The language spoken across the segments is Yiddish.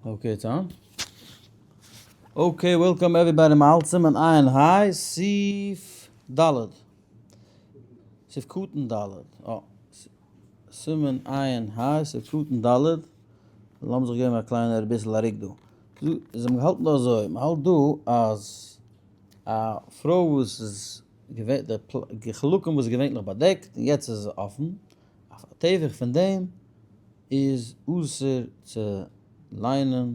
Okay, it's on. Okay, welcome everybody מ'האלט סימן עין היי, סעיף ד'. סעיף קטן ד'. אה. סימן עין היי, סעיף קטן ד'. לאמיר זיך געבן א קליינער ביסל א רוק דא. זיי האבן געהאלטן דא אזוי, מ'האלט דא אז א פרוי וואס איז געווען, די חלקים וואס איז געווענליך באדעקט און יעצט איז עס אפן, א טפח פון דעם איז אסור צו ליינען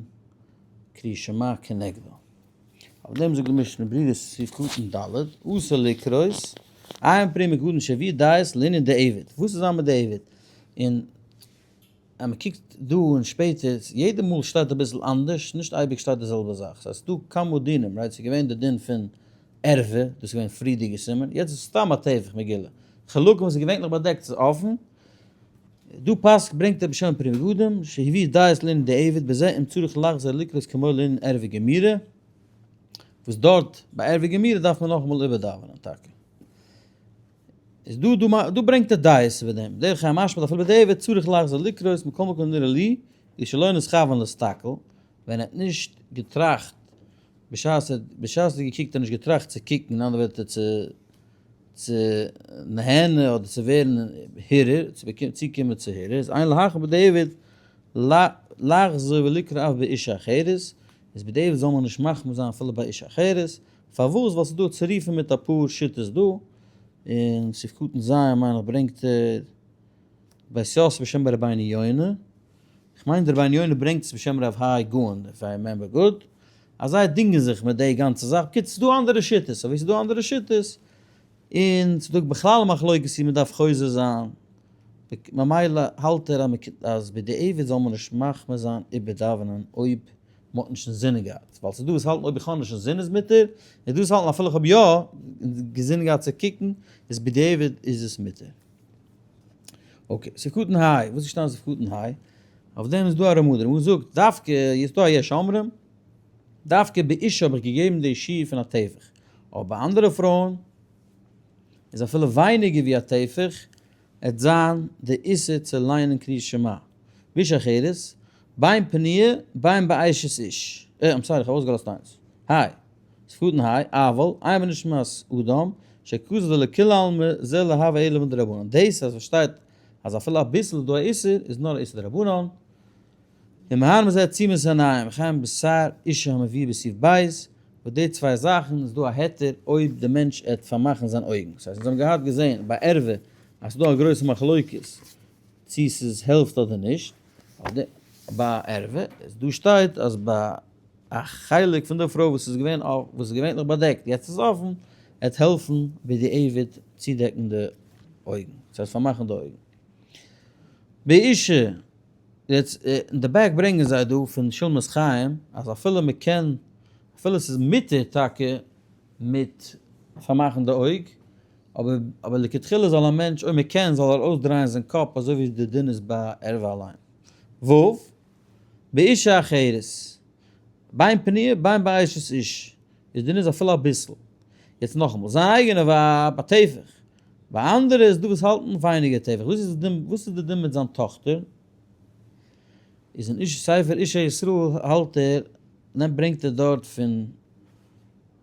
קריאת שמע כנגדו. אויף דעם זאגט די משנה ברורה סעיף קטן ד', אסור לקרות, עיין פרי מגדים שהביאו דעות לענין דיעבד. וואס איז זיין מיט דיעבד? און אז מען קוקט דא און שפעטער, יעדע מאל שטייט אביסל אנדערש, נישט אייביג שטייט די זעלבע זאך. ס'הייסט ס'דא כמה דינים, right? ס'איז געווען די דין פון ערווה, דאס איז געווען פריערדיגע סימן, יעצט איז סתם א טפח מגולה. חלקים וואס איז געווענליך באדעקט איז אפן. דא פסק ברענגט ער בשם פרי מגדים, שהביאו דעות לענין דיעבד, בזה אם צריך לחזור לקרות כמו לענין ערווה גמורה, וואס דארט ביי ערווה גמורה דארף מען נאכאמאל איבערדאווענען טאקע. איז דא דא דא ברענגט ער דעות איבער דעם, דרך ה' משמע דאפילו בדיעבד צריך לחזור לקרות מכל מקום נראה לי איז שלא נתכוון להסתכל, ווען ער האט נישט געטראכט בשעת ער בשעת ער האט געקוקט האט ער נישט געטראכט צו קוקן אין אנדערע ווערטער צו צו נהנה אדער צו ווערן הרהור צו באקומען צוקומען צו הרהור איז אין להחמיר בדיעבד לחזור ולקרוא אף באשה אחרת איז בדיעבד זאל מען נישט מחמיר זיין אפילו ביי אשה אחרת פארוואס? ווייל ס'איז דא צירופים מיט אפאר שיטות דא, און סעיף קטן ז' מיין איך ברענגט ער בית יוסף בשם רבינו יונה, כ'מיין די רבינו יונה ברענגט עס בשם רב האי גאון if I remember good, אז זיי דינגען זיך מיט די גאנצע זאך, בקיצור ס'איז דא אנדערע שיטות, אוואו ס'איז דא אנדערע שיטות, און ס'איז דא בכלל א מחלוקת צו מ'דארף חוזר זיין, ממילא האלט ער אז בדיעבד זאל מען נישט מחמיר זיין איבער דאווענען אויב מ'האט נישט אינזינען געהאט, ווייל ס'איז דא וואס האלטן אויב איך האב נישט אינזין איז מותר, און דא וואס האלטן אפילו איך האב יא אינזין געהאט צו קוקן איז בדיעבד איז עס מותר. Okay, סעיף קטן היי, וואס איז געשטאנען סעיף קטן היי? אויף דעם איז דא א רמ"א, די רמ"א זאגט דווקא איז דא א יש אומרים, דווקא באישה האב איך געגעבן די שיעור פון א טפח, אבער ביי אנדערע פרויען איז אפילו ווייניגער ווי א טפח, עט זיין די איסור צו ליינען קריאת שמע באשה אחרת, בין פנויה בין באשת איש. אה, I'm sorry, איך האב אויסגעלאזט איינס. היי. סעיף קטן היי, אבל, אין בנשמת אדם, שכתוב דלכולי עלמא זה לא הוי אלא מדרבנן. דאס אז פארשטייט אז אפילו אביסל איז דא א איסור, איז נאר א איסור דרבנן. ומהר מזה עצימת עיניים, וכן בשר אישה המביא בסעיף בית, וואס די צוויי זאכן איז דא א היתר אויב די מענטש עט פארמאכן זיין אויגן. ס'הייסט אונז האבן געהאט געזען ביי ערווה אז ס'איז דא א גרויסע מחלוקת צו ס'איז העלפט אדער נישט, ביי ערווה איז דא שטייט אז ביי א חלק פון די פרוי וואס איז געווען אויף וואס איז געווענליך באדעקט יעצט איז אפן, עט העלפן בדיעבד צודעקן די אויגן, ס'הייסט פארמאכן די אויגן. באישה יעצט אין די back ברענגען זיי דא פון שולמית חיים אז אפילו מען קען אפילו ס'איז מותר טאקע מיט פארמאכן די אויג אבער אבער לכתחילה זאל א מענטש אויב מען קען זאל ער אויסדרייען זיין קאפ אזוי ווי די דין איז ביי ערווה אליין. ו. באישה אחרת בין פנויה בין באשת איש איז דין איז אפילו אביסל. יעצט נאכאמאל זיין אייגענע ווייב א טפח ביי אנדערע איז דא וואס האלטן ווייניגער טפח, וואס איז די דין, וואס איז די דין מיט זיין טאכטער? איז אין איש ספר אישי ישראל האלט ער, נעמט ברענגט ער דארט פון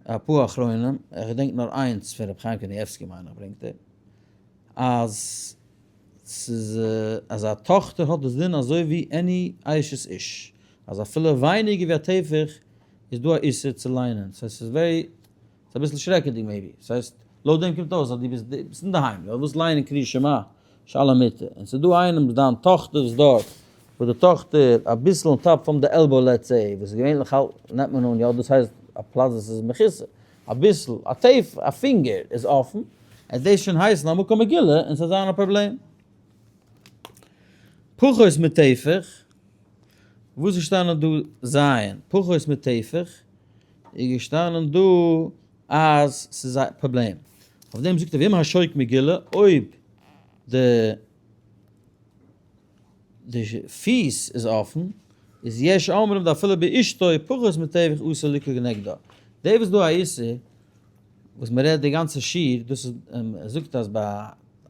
אפאר אחרונים, איך געדענק נאר איינס פון רבי חיים קניבסקי מיין איך ברענגט ער, אז ס'איז אז א טאכטער האט דאס דין אזוי ווי any אשת איש, אז אפילו ווייניגער ווי א טפח איז דא א איסור צו ליינען, ס'הייסט ס'איז very ס'איז אביסל שרעקעדיג maybe. ס'הייסט, לויט דעם קומט אויס אז דו ביסט ביסט אינדערהיים, יא, ווילסט לייענען קריאת שמע שעל המיטה, און ס'איז דא איינעם וואס דיין טאכטער איז דארט, וואס די טאכטער אביסל on top פון די elbow let's say, וואס געווענליך האלט נעמט מען אן יא דאס הייסט א פלאץ וואס איז מכוסה, אביסל, א טפח, א פינגער איז אפן, עט דאס שוין הייסן א מקום מגולה און ס'זאל זיין א פראבלעם. פחות מטפח, וואס איז געשטאנען דא ז' פחות מטפח? איז געשטאנען דא אז ס'איז א פראבלעם. אויף דעם זאגט ער ואם השוק מגולה, אויב די די פיס איז אפן, איז יש אומרים דאפילו באשתו פחות מטפח אסור לקרות כנגדה. די וואס דא א איסור וואס מען רעדט די גאנצע שיעור, דאס איז ער זאגט אז ביי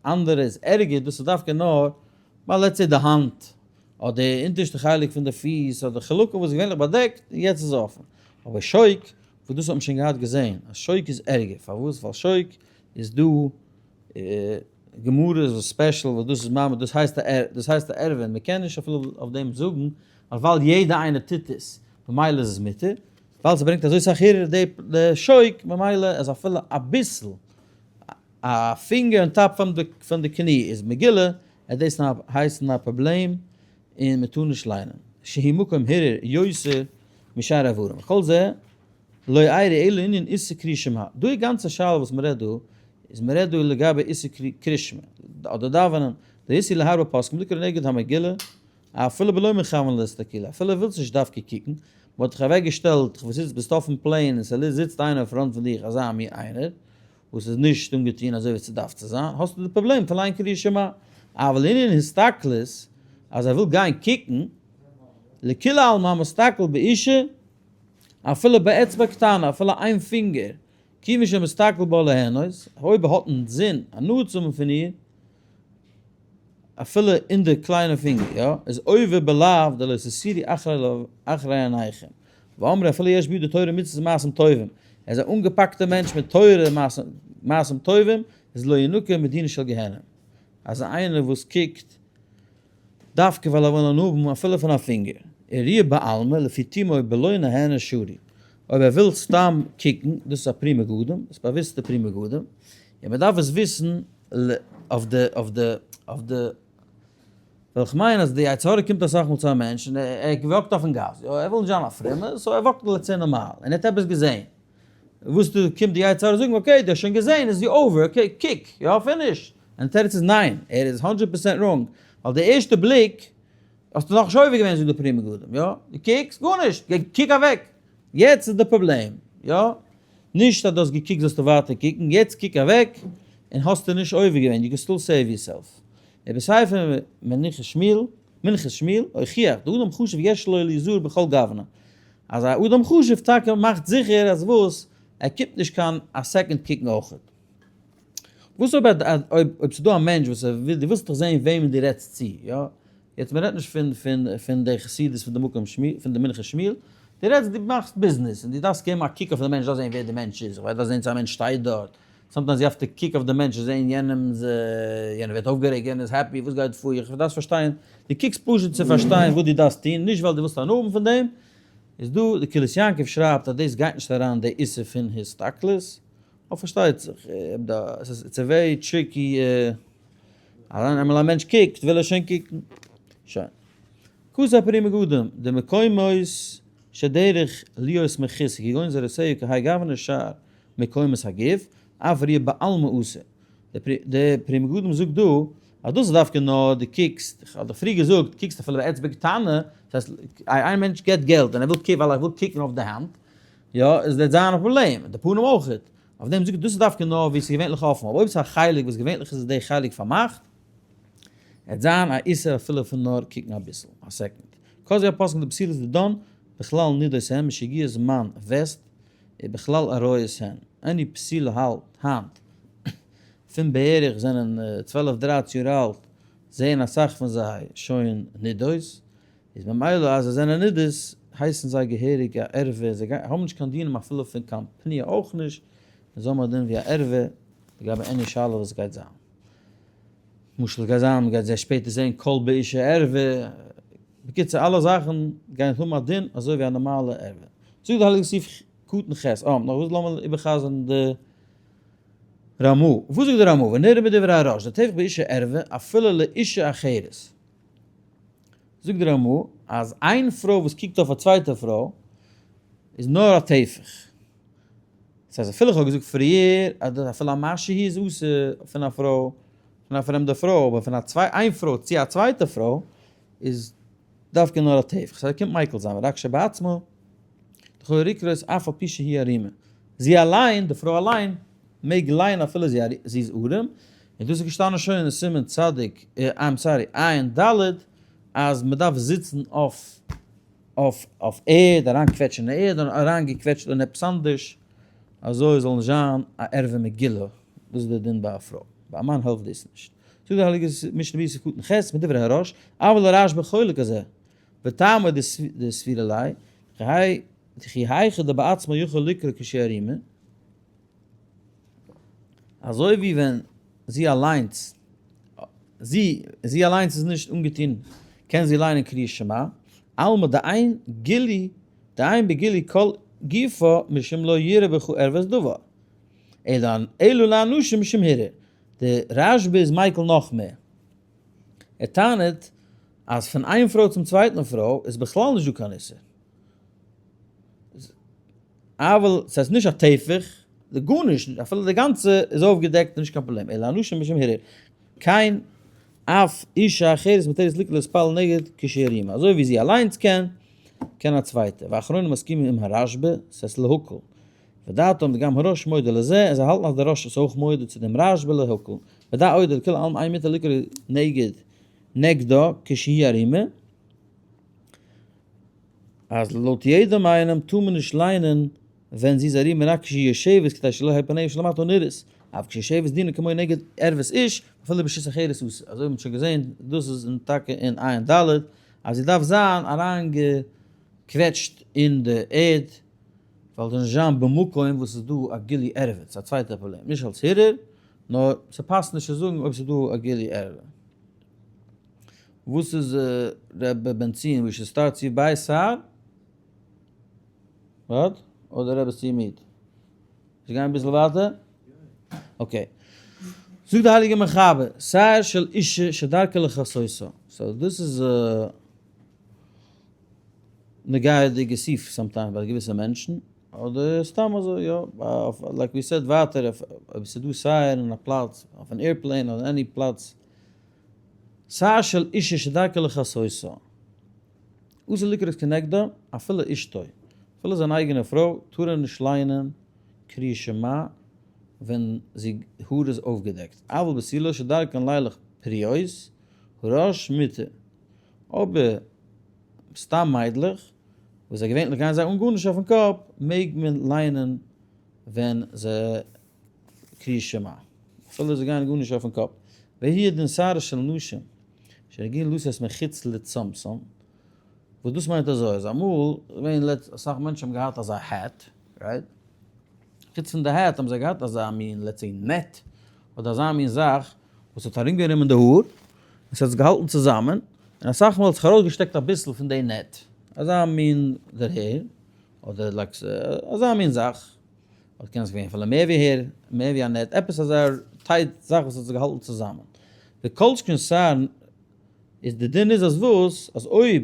אנדערע איז ערגער, דאס איז דווקא נאר ביי let's say די האנט. אדער די אונטערשטע חלק פון די פיס, אדער חלקים וואס איז געווענליך באדעקט און יעצט איז אפן. אבער שוק, וואס דאס האט מען שוין געהאט געזען, אז שוק איז ערגער, פארוואס? ווייל שוק איז דא גמרות וואס special וואס דאס איז ממש דאס הייסט א דאס הייסט א ערווה און מ'קען נישט אפילו אויף דעם זאגן אז ווייל יעדע איינער טוט עס ממילא איז עס מותר, ווייל ס'ברענגט אזוי סאך הרהור די די שוק ממילא איז אפילו אביסל א פינגער on top פון די פון די קני איז מגולה עט דאס הייסן א פראבלעם און מ'טאר נישט ליינען שהיא מקום הרהור יותר משאר איברים וכל זה לא אירע אלא ענין איסור קריאת שמע. דא די גאנצע שאלה וואס מען רעדט דא, איז מען רעדט דא לגבי איסור קריאת שמע, אדער דאווענען, דאיסור להרבה פוסקים לקרוא נגד המגילה, אפילו בלא מכוון להסתכלות, אפילו ווילסט נישט דווקא קוקן, מען האט דיך אוועק געשטעלט, כ'ווייס זיצט ביסט אויפן plane און ס'זיצט איינער אין front פון דיך אזא מין איינער, וואס איז נישט אנגעטון אזוי ווי ס'דארף צו זיין, האסטו די פראבלעם פון ליינען קריאת שמע. אבל ענין הסתכלות, אז ער וויל גיין קוקן, לכולי עלמא המסתכל באישה, אפילו באצבע קטנה, אפילו איין פינגער, כיוון שמסתכל בה ליהנות, אויב ער האט אינזין הנאה צו האבן פון איר, אפילו אין די קליינע פינגער, יא, איז עובר בלאו דלא תתורו אחרי עיניכם. ואמרו אפילו יש בידו תורה ומצוות ומעשים טובים, ער איז א אנגעפאקטע מענטש מיט תורה ומעשים טובים, איז לא ינקה מדינה של גיהנום. אז איינער וואס קוקט דווקא ווייל ער וויל הנאה האבן אפילו פון א פינגער, וראיה בעלמא לפי תומו בלא נהנה שרי, אויב ער וויל סתם קוקן, דאס איז א פרי מגדים, דאס באוויסטע פרי מגדים, און מען דארף עס וויסן אויף די אויף די אויף די, ווייל איך מיין אז די יצר הרע קומט אסאך מאל צו א מענטש און ער walk ט אויפן גאס, יא ער וויל נישט זיין א פרומער, so ער walk ט לצי נארמאל, און ער האט עפעס געזען, וואס דא קומט די יצר הרע זאגן okay דו האסט שוין געזען איז די over okay קוק יא finish, און די תירוץ איז ניין ער איז 100% wrong ווייל די ערשטע בליק האסטו נאכנישט עובר געווען זאגט די פרי מגדים יא דו קוקסט גארנישט גיי קוק אוועק יעצט איז די פראבלעם יא נישט אז דו האסט געקוקט זאלסטו ווייטער קוקן יעצט קוק אוועק און האסטו נישט עובר געווען you can still save yourself ובספר מנחת שמואל מנחת שמואל הוכיח דאדם חשוב יש לו ליזהר בכל גוונא אז א אדם חשוב טאקע מאכט זיכער אז וואס? ער קומט נישט קיין א second קוקן אויכעט. וואס אויב אויב אויב ס'דא א מענטש וואס ער וויל דו ווילסט דאך זעהן וועמען דו רעדסט צו, יא? יעצט מ'רעדט נישט פון פון פון די חסידות פון די מקום שמואל פון די מנחת שמואל, דו רעדסט דו מאכסט ביזנעס און דו דארפסט געבן א קוק אויף די מענטש דארפסט זעהן ווער די מענטש איז, כ'ווייס דארפסט זעהן צו א מענטש שטייט דארט, sometimes you have to קוק אויף די מענטש זעהן יענעמ'ס יענער ווערט אויפגערעגט יענער איז happy וואס גייט פאר איך דארף פארשטיין דו קוקסט פשוט צו פארשטיין וואס דו דארפסט טון נישט ווייל דו ווילסט הנאה האבן פון דעם איז דא די קהילת יעקב שרייבט אז דאס גייט נישט אריין די איסור פון הסתכלות אבער פארשטייט זיך it's a very tricky אז איינמאל א מענטש קוקט וויל ער שוין קוקן שוין כתב פרי מגדים די מקומות שדרך להיות מכוסה כגון זרעותיה כהאי גוונא שאר מקומות הגוף, אף ראיה בעלמא אסור. די פרי מגדים זאגט דא אז דאס איז דווקא נאר דו קוקסט, איך האב דאך פריער געזאגט, קוקסט אפילו באצבע קטנה, דאס הייסט איין מענטש געבט געלט און ער וויל ווייל ער וויל קוקן אויף די האנט, יא, איז דאס זיין פראבלעם, די פנים אויכעט. אויף דעם זאגט ער דאס איז דווקא נאר ווי עס איז געווענליך אפן, אבער אויב עס איז א חלק וואס געווענליך איז די חלק פארמאכט, וועט זיין א איסור אפילו פון נאר קוקן אביסל, א second. כז י פסק'נט די פסילות דידן, בכלל נידות הן משהגיע זמן וסת, ובכלל עריות הן. עני פסילה האלט היינט פון בערך זענען 12 דרייצן יאר אלט זעען אסאך פון זיי שוין נידות, איז ממילא אז זיי זענען נידות הייסן זיי געהעריג א ערווה, זיי האבן נישט קיין דינים אפילו פון קיין פניה אויך נישט, און זיי האבן א דין ווי א ערווה לגבי עני שאלה וואס גייט זיין. למשל גייט זיין מ'גייט זיי שפעטער זעהן קול באשה ערווה, בקיצור אלע זאכן גייען האבן א דין אזוי ווי א נארמאלע ערווה. זאגט די הייליגע סעיף קטן ח, אה, נאך וואס לאמיר איבערחזר'ן די רמא. וואס זאגט די רמא? ונראה מדברי הראש, די טפח באשה ערווה אפילו לאשה אחרת. זאגט די רמא אז איין פרוי וואס קוקט אויף א צווייטע פרוי איז נאר א טפח. דאס הייסט אפילו איך האב געזאגט פריער אז דאס אפילו א משהו איז אסור פון א פרוי, פון א פרעמדע פרוי, אבער פון א צוויי איין פרוי צו א צווייטע פרוי איז דווקא נאר א טפח, סא קומט מיקל זיין ורק שבעצמה לכאורה לקרות אף על פי שהיא ערימה, זי אליין, די פרוי אליין, מעג ליינען אפילו זי איז ערום, און דאס איז געשטאנען שוין אין סימן צדיק, I'm sorry, עיין ד', אז מען דארף זיצן אויף אויף אויף ערד, אריינקוועטשן אין ערד, און אריינגעקוועטשט אין עפעס אנדערש, אזוי זאל נישט זיין א ערווה מגולה, דאס איז דער דין ביי א פרוי, ביי א מאן העלפט דאס נישט. זאגט די הייליגע משנה ברורה סעיף קטן ח' מדברי הראש, אבל הרשב"א חולק על זה, וטעמא דסבירא ליה, דכי היכא דבעצמו יכול לקרוא כשהיא ערומה, אזוי ווי ווען זי אליינס, זי, זי אליינס איז נישט אנגעטון, קען זי ליינען קריאת שמע, אלמא דאין גילוי, דאין בגילוי כל גופה משום לא יראה בך ערות דבר, אלא אלא לאנשים משום הרהור. די רשב"א איז מיקל נאך מער. ער טענה'ט אז פון איין פרוי צום צווייטן פרוי איז בכלל נישט דא קיין איסור. אבל סאיז נישט א טפח, די גארנישט, אפילו די גאנצע איז אויפגעדעקט איז נישט קיין פראבלעם, אלא אנשים משום הרהור, כן אף אישה אחרת מותרת לקרוא להתפלל נגד כשהיא ערומה, אזוי ווי זי אליינס קען, קען א צווייטע, ואחרונים מסכימים עם הרשב"א, סאיז להקל, ודעתם דגם הראש מודה לזה, און זיי האלטן אז דער ראש איז אויך מודה צו דעם רשב"א להקל, ודע עוד דלכולי עלמא אין מותר לקרוא נגד נגדה כשהיא ערומה. אז לויט יעדעם איינעם טאר מען נישט ליינען ווען זי איז ערומה רק כשהיא יושבת כדי שלא יהא פניה שלמטה נראות, אף כשיושבת דינה כמו נגד ערות איש, אפילו ברשות אחרת אסור, אזוי האט מען שוין געזען, דאס איז אין טאקע אין עיין ד', אז זי דארף זיין אריינגעקוועטשט אין די ערד, ווייל זי נישט זיין במקום וואס איז דא א גילוי ערווה, ס'איז א צווייטע פראבלעם, נישט אלס הרהור, נאר ס'פאסט נישט צו זאגן אויב ס'איז דא א גילוי ערווה. וואס איז ר' בן ציון ווי should start צו ביי שר? וואט? אדער רבי צו מיט? זיי גייען אביסל ווייטער? okay. זאגט די הייליגע מחבר, שער של אישה שדרכה לכסותה. so דאס איז נוגע'דיגע סעיף sometimes ביי געוויסע מענטשן, אדער סתם אזוי יא, like we said ווייטער אויב ס'איז דא שער אין א פלאץ, אויף אן airplane אדער any פלאץ, שער של אישה שדרכה לכסותה, אסור לקרות כנגדה אפילו אשתו, אפילו זיין אייגענע פרוי טאר ער נישט לייענען קריאת שמע ווען זי האר איז אויפגעדעקט, אבל בתולות שדרכן לילך פרועות הראש מתיר, אבער סתם מיידלעך וואס זיי געווענליך גייען זיי אן גארנישט אויפן קאפ מעג מען לייענען ווען זיי קריאת שמע, אפילו זיי גייען גארנישט אויפן קאפ, והוא הדין שערה של נשים שרגיל לשאת מחוץ לצמתן, וואס דאס מיינט אזוי, אז אמאל געווען לעצט אסאך מענטשן האבן געהאט אזא hat, right? חוץ פון די hat האבן זיי געהאט אזא מין let's say net, אדער אזא מין זאך וואס האט ארומגענומען די האר, און ס'האט עס געהאלטן צוזאמען, און אסאך מאל האט זיך ארויסגעשטעקט אביסל פון די net, אזא מין דערהער, אדער like אזא מין זאך. אדער קען עס געווען אפילו מער ווי hair, מער ווי א net, עפעס אזא tight זאך וואס האט זיך געהאלטן צוזאמען. די כל שכן שער איז די דין איז אז וואס? אז אויב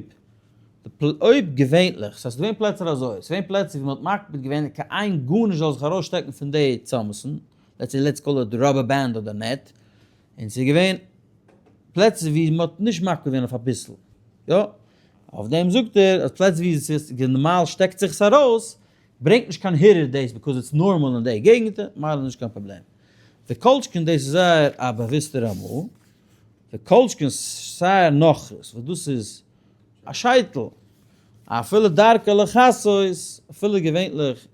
אויב געווענליך, ס'הייסט געווען פלעצער אזוי, ס'איז געווען פלעצער ווי מ'האט מקפיד געווען קיין איין גארנישט זאל זיך ארויסשטעקן פון די צמת'ן, let's say let's call it rubber band אדער net, און ס'איז געווען פלעצער ווי מ'האט נישט מקפיד געווען אויף אביסל, יא, אויף דעם זאגט ער אז פלעצער ווי ס'איז נארמאל שטעקט זיך עס ארויס, ברענגט נישט קיין הרהור דאס because it's normal אין די געגנטער, מילא נישט קיין פראבלעם. וכל שכן דאס איז זייער א באוויסטער אמאל, וכל שכן שער נכרית וואס דאס איז א שייטל, אפילו דרכה לכסות, אפילו געווענליך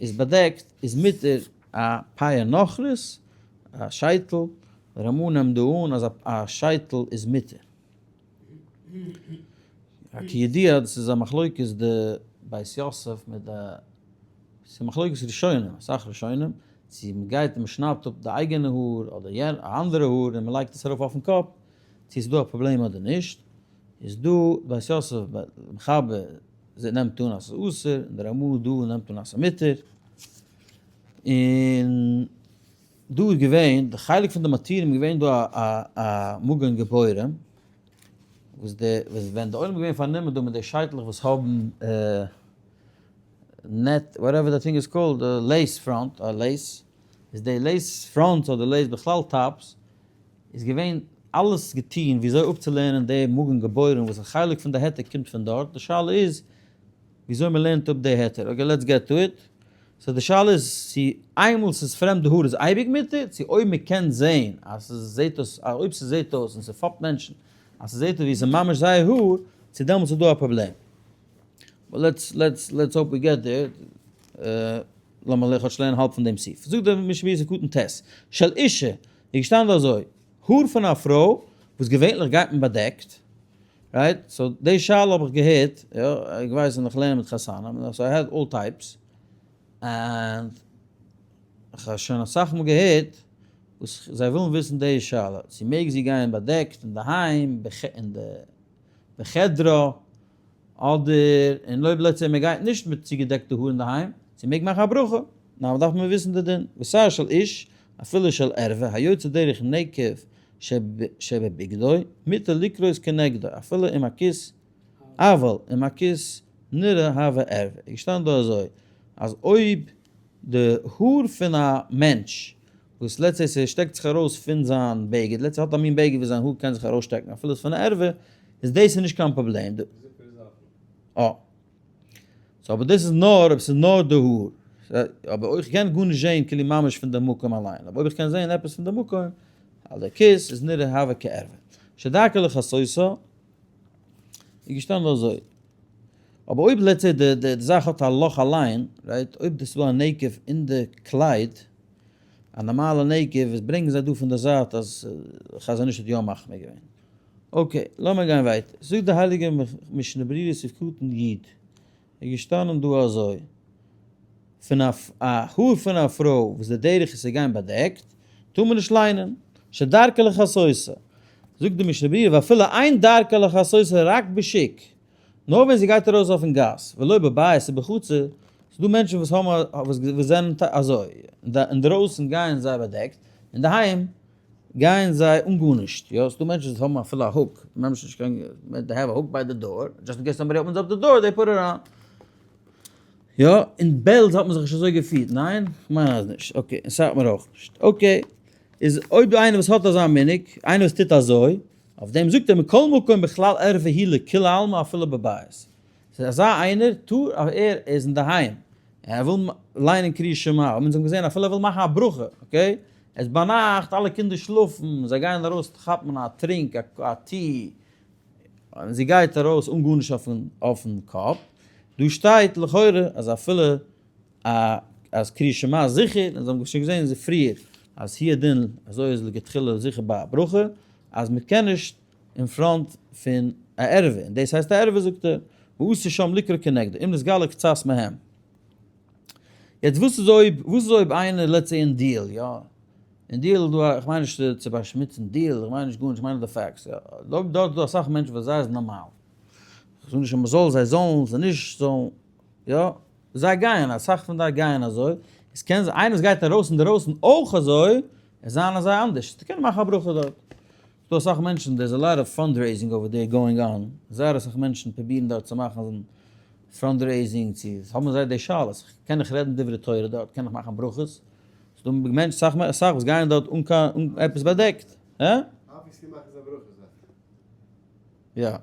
איז באדעקט, איז מותר א פאה נכרית, א שייטל, רמ"א נעמט דא אן אז א שייטל איז מותר. כידוע דאס איז א מחלוקת די בית יוסף מיט די, ס'איז מחלוקת ראשונים, אסאך ראשונים, צו מ'גייט און מ'שניידט אפ די אייגענע האר אדער א אנדערע האר און מ'לייגט עס ארויף אויפן קאפ, צו ס'איז דא א פראבלעם אדער נישט, איז דא בית יוסף מחבר נעמט אן אז ס'איז אסור, און די רמ"א דא נעמט אן אז ס'איז מותר, און דא איז געווען, די חלק פון די מתירים איז געווען דא א א מגן גיבורים, וואס די וואס ווען די עולם איז געווען פארנומען דא מיט די שייטלעך וואס האבן net whatever the thing is called די lace front א lace, איז די lace front אדער lace בכלל tops איז געווען אלעס געטון וויאזוי אפצולערנען די מגן גיבורים וואס א חלק פון די היתר קומט פון דארט, די שאלה איז וויאזוי מען לערנט אפ די היתר, okay let's get to it, so די שאלה איז צו איינמאל ס'איז פרעמדע האר איז אייביג מותר, צו אויב מען קען זעהן אז ס'זעהט אויס, אויב ס'זעהט אויס און ס'פאפט מענטשן אז ס'זעהט אויס ווי ס'איז ממש זייער האר, צו דעמאלטס איז דא א פראבלעם. but let's let's let's hope we get there, לאמיר כאטש לערנען האלב פון דעם סעיף. זאגט דער משנה ברורה סעיף קטן ט', של אישה, איז געשטאנען דא אזוי. האר פון א פרוי וואס געווענליך גייט מען באדעקט, right? So די שאלה האב איך געהערט, יא, איך ווייס ווען איך לערן מיט חתנים, so I had all types, and איך האב שוין אסאך מאל געהערט וואס זיי ווילן וויסן די שאלה, צו מעג זי גיין באדעקט אינדערהיים, אין די בחדרה, אדער און אויב let's say מען גייט נישט מיט צוגעדעקטע האר אינדערהיים, צו מעג מאכן א ברכה, נאר דארף מען וויסן די דין, ושער של איש, אפילו של ערווה, היוצא דרך נקב שבבגדו, מותר לקרות כנגדו, אפילו אם הכיס, אבל אם הכיס נראה הוה ערווה. איז געשטאנען דא אזוי, אז אויב די האר פון א מענטש, וואס let's say ס'שטעקט זיך ארויס פון זיין בגד, let's say האט א מין בגד וואס זיין האר קען זיך ארויסשטעקן אפילו איז פון א ערווה, איז דאס איז נישט קיין פראבלעם. אה. so אבער דאס איז נאר אויב ס'איז נאר די האר. אבער אויך איך קען גארנישט זעהן כאילו ממש פון די מקום אליין. אבער אויב איך קען זעהן עפעס פון די מקום, אז די כיס איז נראה הוה כערווה. שדרכה לכסותה איז געשטאנען אזוי. אבער אויב let's say די די זאך האט א לאך אליין, right, אויב דאס איז דא א נקב אין די קלייד, א נארמאלע נקב, איז ברענגען זיי דא פון די זייט אז חזון איש האט יא מחמיר געווען. okay, לאמיר גיין ווייטער. זאגט די הייליגע משנה ברורה סעיף קטן י, איז געשטאנען דא אזוי, פון א האר פון א פרוי וואס די דרך איז צו גיין באדעקט, טאר מען נישט ליינען, שדרכה לכסותה. זאגט די משנה ברורה, ואפילו אין דרכה לכסותה רק בשוק, נאר ווען זי גייט ארויס אויפן גאס, ולא בבית ובחצר, ס'איז דא מענטשן וואס האבן וואס זענען אזוי, אינדרויסן גייען זיי באדעקט, אינדערהיים גייען זיי אן גארנישט, יא, ס'דא מענטשן וואס האבן אפילו א hook, ממש נישט קיין, they have a hook by the door, just in case somebody opens up the door they put it on. יא, אין בעלז האט מען זיך נישט אזוי געפירט, ניין? כ'מיין אז נישט, okay, אין סאטמאר אויך נישט, okay, איז אויב דא איינער וואס האט אזא מנהג, איינער וואס טוט אזוי, אויף דעם זאגט ער מכל מקום בכלל ערווה היא לכולי עלמא אפילו בבית. ס'איז אזא איינער טאר ער איז אינדערהיים און ער וויל ליינען קריאת שמע, האבן אונז געזען אפילו ער וויל מאכן א ברכה, okay, עס איז ביינאכט אלע קינדער שלאפן, זיי גייען ארויס כאפן א טרינק א tea, און זי גייט ארויס אן גארנישט אויפן קאפ, דא שטייט לכאורה אז אפילו א אז קריאת שמע איז זיכער, אונז האבן שוין געזען פריער אז הוא הדין אזוי איז לכתחילה זיכער ביי א ברכה, אז מען קען נישט אין front פון א ערווה, און דאס הייסט א ערווה זאגט ער, ואסור שם לקרוא כנגדו, אם נתגלה קצת מהם. יעצט וואס איז אויב, וואס איז אויב איינער let's say אין דיעל, יא, אין דיעל איז דא א, איך מיין נישט צו באשמוצן דיעל, איך מיין נישט גארנישט, איך מיין נאר די facts, יא, אויב דארט איז דא אסאך מענטשן וואס זיי איז נארמאל, איך זאג נישט אז מען זאל, זיי זאלן, זיי נישט זאלן, יא, זיי גייען, אסאך פון זיי גייען אזוי, עס קען זיין איינער וואס גייט ארויס אינדערויסן אויך אזוי, עס זיין אזוי אנדערש, זיי קענען מאכן א ברכה דארט. ס'דא אסאך מענטשן, there is a lot of fundraising over there going on, זייער אסאך מענטשן פרובירן דארט צו מאכן fundraising, צו האבן זיי די שאלות, קען איך רעדן דברי תורה דארט, קען איך מאכן ברכות, ס'דא מענטשן, אסאך אסאך וואס גייען דארט אן קיין אן עפעס באדעקט, הא? Obviously מאכן זיי ברכות דארט. יא.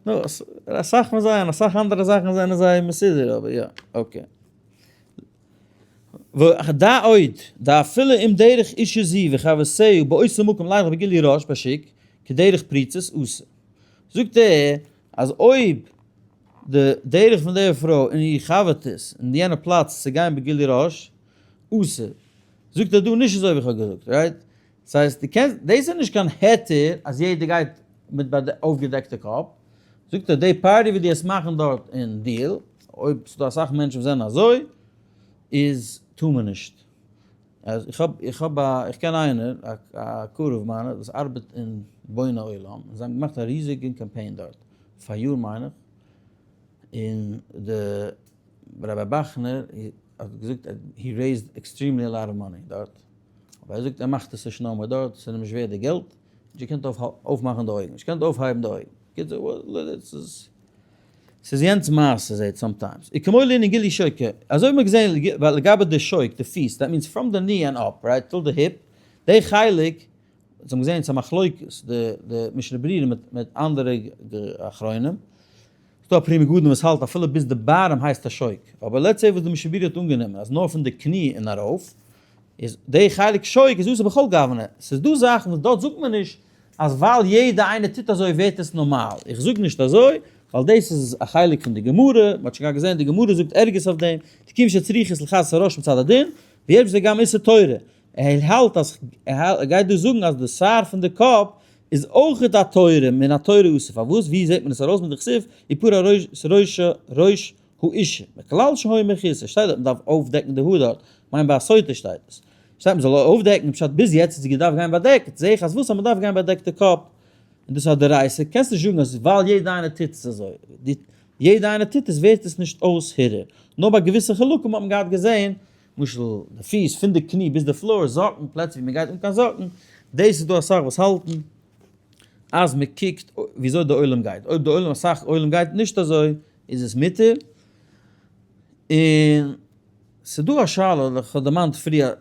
נו, אסאך פון זיי און אסאך אנדערע זאכן זענען זיי מסודר, אבער יא, okay. ודע עוד, דאפילו אם דרך אישה זו וחברותיה באותו מקום לילך בגילוי ראש בשוק, כדרך פריצות אסור. זאגט ער אז אויב די דרך פון די פרוי און איר חבר'טעס אין יענע פלאץ צו גיין בגילוי ראש, אסור. זאגט ער דא נישט אזוי ווי איך האב געזאגט, right? ס'הייסט דו קענסט, דאס איז נישט קיין היתר אז יעדער גייט מיט אויפגעדעקטע קאפ, זאגט ער די party וואס דו העסט מאכן דארט אין דיעל, אויב ס'דא אסאך מענטשן וואס זענען אזוי, איז טאר מען נישט. איך האב, איך האב א, איך קען איינער, א קרוב מיינער וואס ארבעט אין בוני עולם, און זיי האבן געמאכט א ריזיגן קאמפיין דארט, פאריאר מיין איך, און די רבי באכנער האט געזאגט he raised extremely a lot of money דארט. אבער ער זאגט ער מאכט עס נישט נאר דארט, ס'איז אים נישט ווערט די געלט, נישט געקענט אויפמאכן די אויגן, נישט געקענט אויפהייבן די אויגן. קיצור, ס'איז יענץ מעשה זעהט sometimes. וכמו לענין גילוי שוק, אזוי האט מען געזעהן לגבי די שוק, די פיס, that means from the knee and up, right, till the hip, די חלק, אונז האבן געזעהן ס'איז א מחלוקת, די משנה ברורה מיט אנדערע אחרונים, ס'דא א פרי מגדים וואס האלט אפילו ביז די bottom הייסט א שוק, אבער let's say וואס די משנה ברורה האט אנגענומען אז נאר פון די קני און ארויף, איז די חלק שוק איז אסור בכל גוונא, ס'איז דא זאכן וואס דארט זאגט מען נישט אז ווייל יעדע איינער טוט אזוי ווערט עס נארמאל, איך זאג נישט אזוי ווייל דאס איז א חלק פון די גמרא, מ'האט שוין געהאט געזען די גמרא זאגט ערגעץ אויף דעם, תקום שצריכות לכסות הראש מצד הדין, ויש בזה גם איסור תורה. ער האלט אז ער גייט דא זאגן אז די שער פון די קאפ איז אויכעט א תורה מן התורה אסור, פארוואס ווי זעט מען עס ארויס מיט די כתיב ופרע ראש ראש האישה מכלל שהי' מכוסה, שטייט דארט מען דארף אויפדעקן די האר דארט, כ'מיין ביי א סוטה שטייט עס, שטייט מען זאל אויפדעקן, פשט ביז יעצט האט זי געדארפט גיין באדעקט, זעה איך אז וואס אז מען דארף גיין באדעקטע קאפ, און דאס איז א דאורייתא, קענסט נישט זאגן אז ווייל יעדע איינער טוט עס אזוי, יעדע איינער טוט עס ווערט עס נישט אויס היתר, נאר ביי געוויסע חלקים האט מען געהאט געזען, למשל די פיס פון די קני ביז די floor, זאקן, פלעצער ווי מען גייט אן קיין זאקן, דאס איז דא אסאך וואס האלטן אז מען קוקט וויאזוי די עולם גייט, אויב די עולם אסאך עולם גייט נישט אזוי איז עס מותר, און ס'דא א שאלה, איך האב דערמאנט פריער,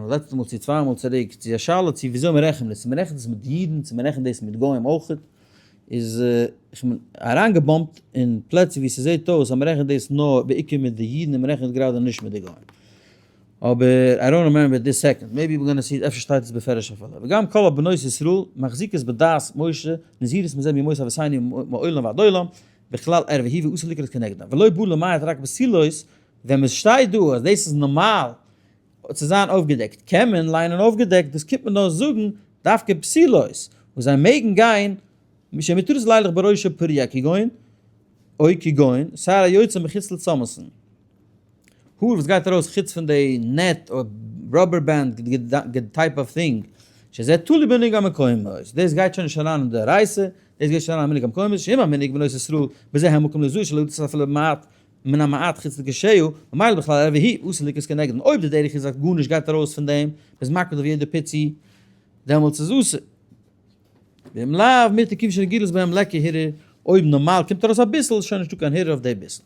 לעצטע מאל צו צוויי מאל צוריק, צו א שאלה צו וויאזוי מען רעכנט דאס, צו מען רעכנט עס מיט אידן, צו מען רעכנט דאס מיט גוים אויכעט, איז איך בין אריינגעבאמפט אין פלעצער ווי ס'זעט אויס אז מען רעכנט דאס נאר בעיקר מיט די אידן און מען רעכנט גראדע נישט מיט די גוים. אבער I don't remember this second, maybe we're gonna see, אפשר שטייט עס בפירוש אפילו. וגם כל הבנות ישראל מחזיקות בדת משה נזהרות מזה מימות אבותינו מעולם ועד עולם, בכלל ערווה היא ואסור לקרות כנגדה, ולא בא למעט רק בתולות, ווען מ'שטייט דא אז דאס איז נארמאל צו זיין אויפגעדעקט, קען מען ליינען אויפגעדעקט, דאס קומט מען נאר זאגן דווקא בתולות, וואס זיי מעגן גיין שמותרות לילך בראשה פרוע כגון, או כגון, שער היוצא מחוץ לצמתן. האר וואס גייט ארויס חוץ פון די net אדער rubber band type of thing, שזה תלוי במנהג המקומות, דאס גייט שוין נישט אריין אין די דאורייתא, דאס גייט שוין אריין אין מנהג המקומות, שאם המנהג בנות ישראל בזה המקום לזו שלא יוצא אפילו מעט מן המעט חוץ לקשהו, ממילא בכלל ערווה היא אסור לקרות כנגדן, אויב די דרך איז אז גארנישט גייט ארויס פון דעם, מ'איז מקפיד אויף יעדע פיצי, דעמאלטס איז אסור. ואם לאו מותר כיוון שרגילות בהם ליכא הרהור, אויב נארמאל קומט ארויס אביסל איז שוין נישטא קיין הרהור אויף די ביסל.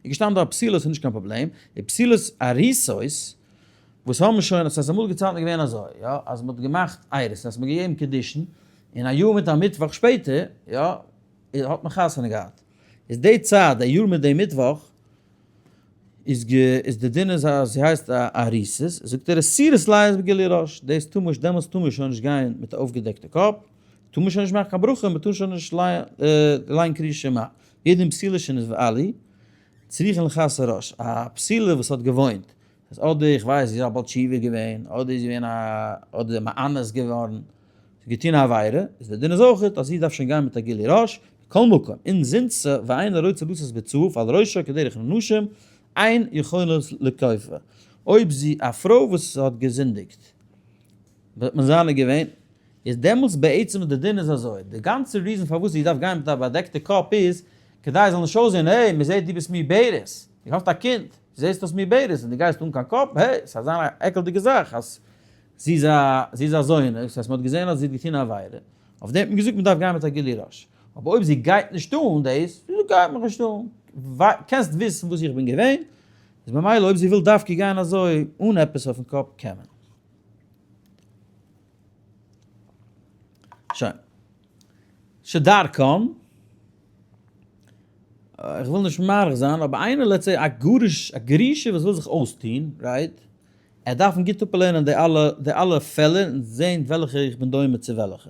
איז געשטאנען דארט בתולות איז נישט קיין פראבלעם, די בתולות ארוסות וואס האבן שוין, עס איז אמאל געצייטן געווען אזוי, יא, אז מען האט געמאכט אירוסין, אז מען האט געגעבן קידושין, און א יאר מיט א מיטוואך שפעטער, יא, האט מען חתונה געהאט. איז די צייט, די יאר מיט די מיטוואך, איז גע, איז די דין איז אז זי הייסט א ארוסה, זאגט ער אסורות להיות בגילוי ראש, דאס טאר מען, דעמאלטס טאר מען שוין נישט גיין מיט א אויפגעדעקטע קאפ, טאר מען שוין נישט מאכן קיין ברכה, מען טאר שוין נישט ליינען קריאת שמע. יעדעם בתולה שנתבעלה, צריכין לכסות ראש, א בתולה וואס האט געוואוינט, אז אדער איך ווייס זי איז א בעל תשובה געווען, אדער איז געווען א, אדער מאנס געווארן, זי האט געטון א עבירה, איז דער דין איז אויכעט אז זי דארף שוין גיין מיט א גילוי ראש, מכל מקום, אם זינתה ואינה רוצה לשאת בצעיף על ראשה כדרך נשים, אין יכולות לכופה. אויב זי א פרוי וואס האט געזינדיגט, וועט מען זיינע געווען, איז דעמאלטס בעצם די דין איז אזוי, די גאנצע reason פארוואס זי דארף גיין מיט א באדעקטע קאפ איז, כדי עס זאל נישט אויסזען, העי, מען זעט דו ביסט מעוברת, דו האסט א קינד, דו זעסט אויס מעוברת און דו גייסט אן קיין קאפ, העי, ס'איז אזא עקלדיגע זאך אז זי איז א זי איז א זונה, דאס הייסט מען האט געזען אז זי האט געטון א עבירה, אויף דעם האט מען געזאגט מען דארף גיין מיט א גילוי ראש, אבער אויב זי גייט נישט אן דאס, זי זאגט גייט מיך נישט אן, קענסט וויסן וואס איך בין געווען, איז ממילא אויב זי וויל דווקא גיין אזוי אן עפעס אויפן קאפ קען מען. שוין. שדרכן, איך וויל נישט מאריך זיין, אבער איינער let's say א גרוש, א גרושה וואס וויל זיך אויסטוהן, right? ער דארף אים גוט אפלערנען די אלע, די אלע פעלער און זעהן וועלכע איך בין דומה צו וועלכע.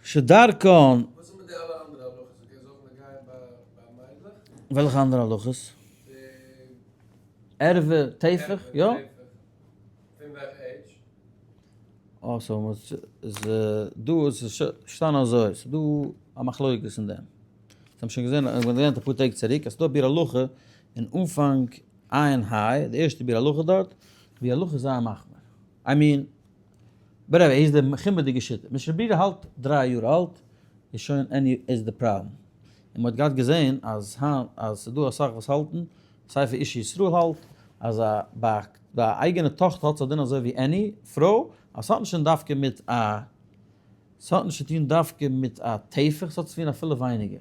שדרכן. וואס איז מיט די אלע אנדערע הלכות? אקעי זאל איך גיין ביי מיידלעך? וועלכע אנדערע הלכות? די. ערווה, טפח, יא. פון וועלכע עידזש? אה so מ'האט איז דא איז געשטאנען אזוי, ס'איז דא א מחלוקת אין דעם. אונז האבן שוין געזען, מ'האט געלערנט אפאר טעג צוריק אז ס'איז דא א ביאור הלכה אין אנפאנג עיין ה', די ערשטע ביאור הלכה דארט, די ביאור הלכה איז זייער מחמיר. I mean, whatever, איז די חומר'דיגע שיטה. משנה ברורה האלט דריי יאר אלט איז שוין עני איז די פראבלעם. און מ'האט געהאט געזען אז היינט אז ס'איז דא אסאך וואס האלטן, ספר איש ישראל האלט אז א ביי א אייגענע טאכטער האט זי א דין אזוי ווי עני פרוי, אז ס'האט נישט דווקא מיט א ס'האט נישט צו טון דווקא מיט א טפח, ס'האט צו טון אפילו ווייניגער.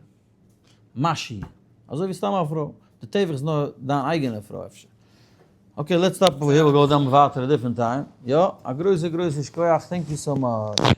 משי, אזוי ווי סתם א פרוי. די טפח איז נאר דיין אייגענע פרוי אפשר. okay, let's stop over here, we'll go down ווייטער a different time. יא, א גרויסע גרויסע שכוח, thank you so much.